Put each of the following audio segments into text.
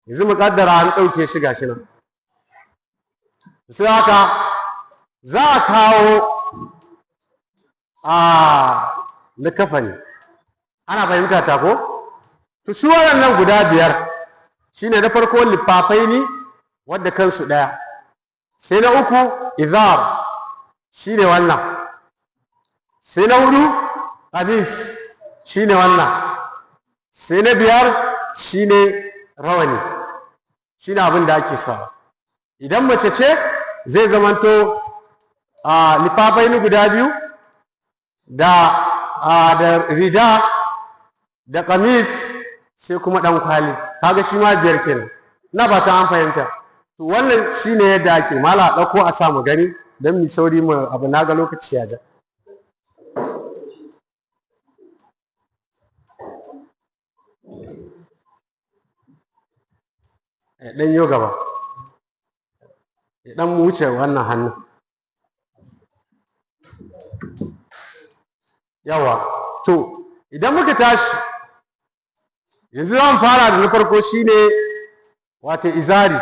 Yanzu mu kaddara an ɗauke shi, gashi nan. Sai haka za a kawo a likafani. Ana fahimta ta ko? To, su waɗannan guda biyar shine: na farko lifafai ne wadda kansu ɗaya, sai na uku izar, shine wannan, sai na hudu qamis, shine wannan, sai na biyar shine rawani, shine abin da ake sawa. Idan mace ce, zai zamanto a lifafai ni guda biyu da rida da kamis, sai kuma ɗan kwali. Kaga shi ma biyar kenan. Na fata an fahimta. To, wannan shine yadda ake. Mala, ɗauko a sa mu gani don mu sauri mu abu, na ga lokaci ya ja. Ɗan yo gaba ya ɗan wuce wannan hannun. Yawa. To, idan muka tashi yanzu, za mu fara da na farko, shine wato izari.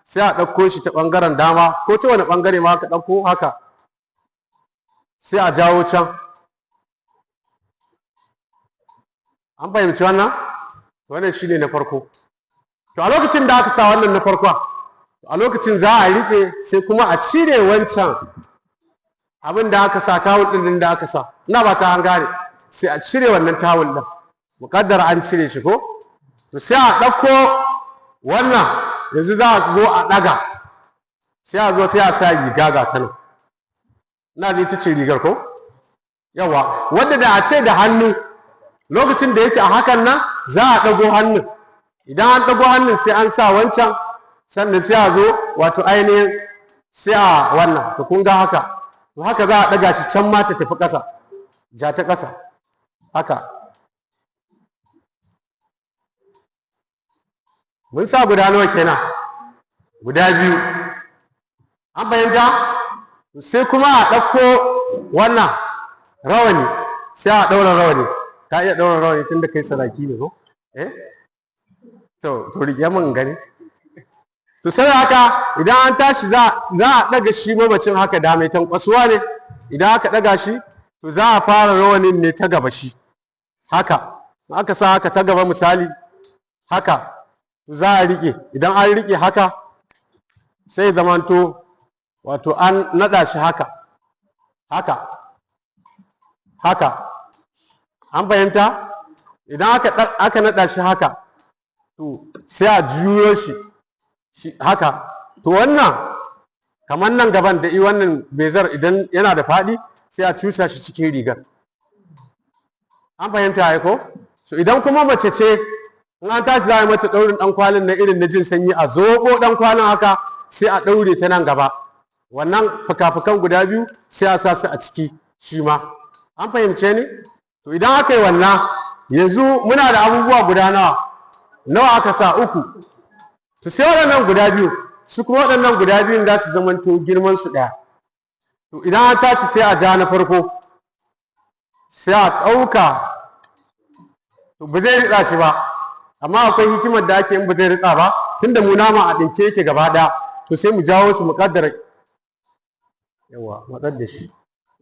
Sai a ɗauko shi ta ɓangaren dama ko ta wani ɓangare ma ka ɗauko haka, sai a jawo can. An fahimci wannan? Wannan shine na farko. To, a lokacin da aka sa wannan na farkon, a lokacin za a riƙe, sai kuma a cire wancan abin da aka sa, tawul ɗin da aka sa. Ina ba ta an gane. Sai a cire wannan tawul ɗin, muƙaddara an cire shi ko. To, sai a ɗauko wannan. Yanzu za a zo a ɗaga, sai a zo sai a sa riga, ga ta nan. Ina ji ita ce rigar ko? Yawa. Wanda da a ce da hannu, lokacin da yake a hakan nan, za a ɗago hannun. Idan an ɗago hannun, sai an sa wancan, sannan sai a zo wato ainihin sai a wannan. To, kun ga haka. To, haka za a ɗaga shi can ma ta tafi ƙasa, ja ta ƙasa haka. Mun sa guda nawa kenan? Guda biyu. An fahimta? Sai kuma a ɗauko wannan rawani, sai a ɗaura rawani. Ka iya ɗaura rawani tun da kai saraki ne ko? Eh, to, riƙe mun gani. To, sai haka idan an tashi, za a ɗaga shi mamacin haka, da mai tankwasuwa ne. Idan aka ɗaga shi, to za a fara rawanin ne ta gaba shi haka. In aka sa haka ta gaba, misali haka, to za a riƙe. Idan an riƙe haka, sai zamanto wato an naɗa shi haka, haka, haka. An fahimta? Idan aka naɗa shi haka, to sai a juyo shi haka. To, wannan kamar nan gaban da i wannan bezar, idan yana da faɗi, sai a cusa shi cikin rigar. An fahimta ai ko? So idan kuma mace ce, in an tashi za a yi mata ɗaurin ɗan kwalin na irin na jin sanyi, a zoɓo ɗan kwalin haka, sai a ɗaure ta nan gaba. Wannan fuka-fukan guda biyu sai a sa su a ciki shi ma. An fahimce ni? To, idan aka yi wannan, yanzu muna da abubuwa guda nawa? Nawa aka sa? Uku. To, sai waɗannan guda biyu, su kuma waɗannan guda biyun za su zamanto girman su ɗaya. To, idan an tashi, sai a ja na farko, sai a ɗauka. To, ba zai ritsa shi ba, amma akwai hikimar da ake in ba zai ritsa ba, tunda mu nama a ɗinke yake gaba ɗaya. To, sai mu jawo su, mu ƙaddara. Yawa, matsar da shi.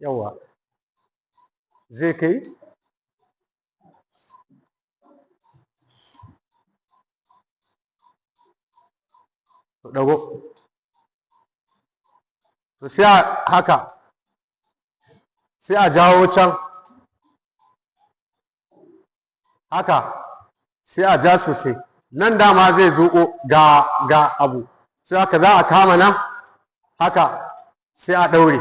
Yawa, zai kai. To, ɗago. To, sai a haka, sai a jawo can haka, sai a ja sosai. Nan dama zai zuƙo ga abu. Sai haka za a kama nan haka, sai a ɗaure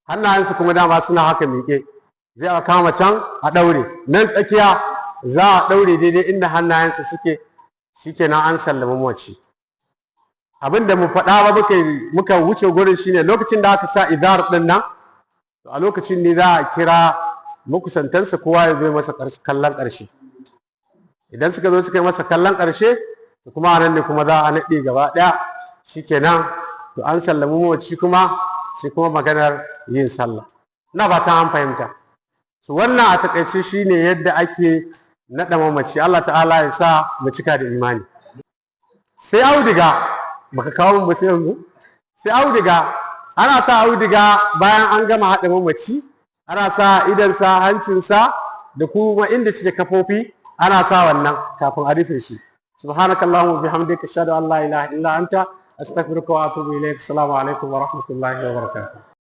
hannayensu. Kuma dama suna haka miƙe, zai a kama can a ɗaure nan tsakiya, za a ɗaure daidai inda hannayensu suke. Shikenan, an sallami mace. Abin da mu faɗa ba muka wuce gurin shine lokacin da aka sa idar ɗin nan, to a lokacin ne za a kira makusantansa, kowa ya zo masa kallon ƙarshe. Idan suka zo suka yi masa kallon ƙarshe, to kuma a nan ne kuma za a naɗe gaba ɗaya. Shikenan. To, an sallami mamaci, kuma sai kuma maganar yin sallah. Ina fatan an fahimta. So wannan a takaice shine yadda ake naɗa mamaci. Allah ta'ala ya sa mu cika da imani. Sai auduga, baka kawo mun ba sai yanzu. Sai auduga, ana sa auduga bayan an gama haɗa mamaci, ana sa idansa, hancinsa, da kuma inda suke kafofi, ana sa wannan kafin a rufe shi. سبحانك اللهم وبحمدك، أشهد أن لا إله إلا أنت، أستغفرك وأتوب إليك. السلام عليكم ورحمة الله وبركاته.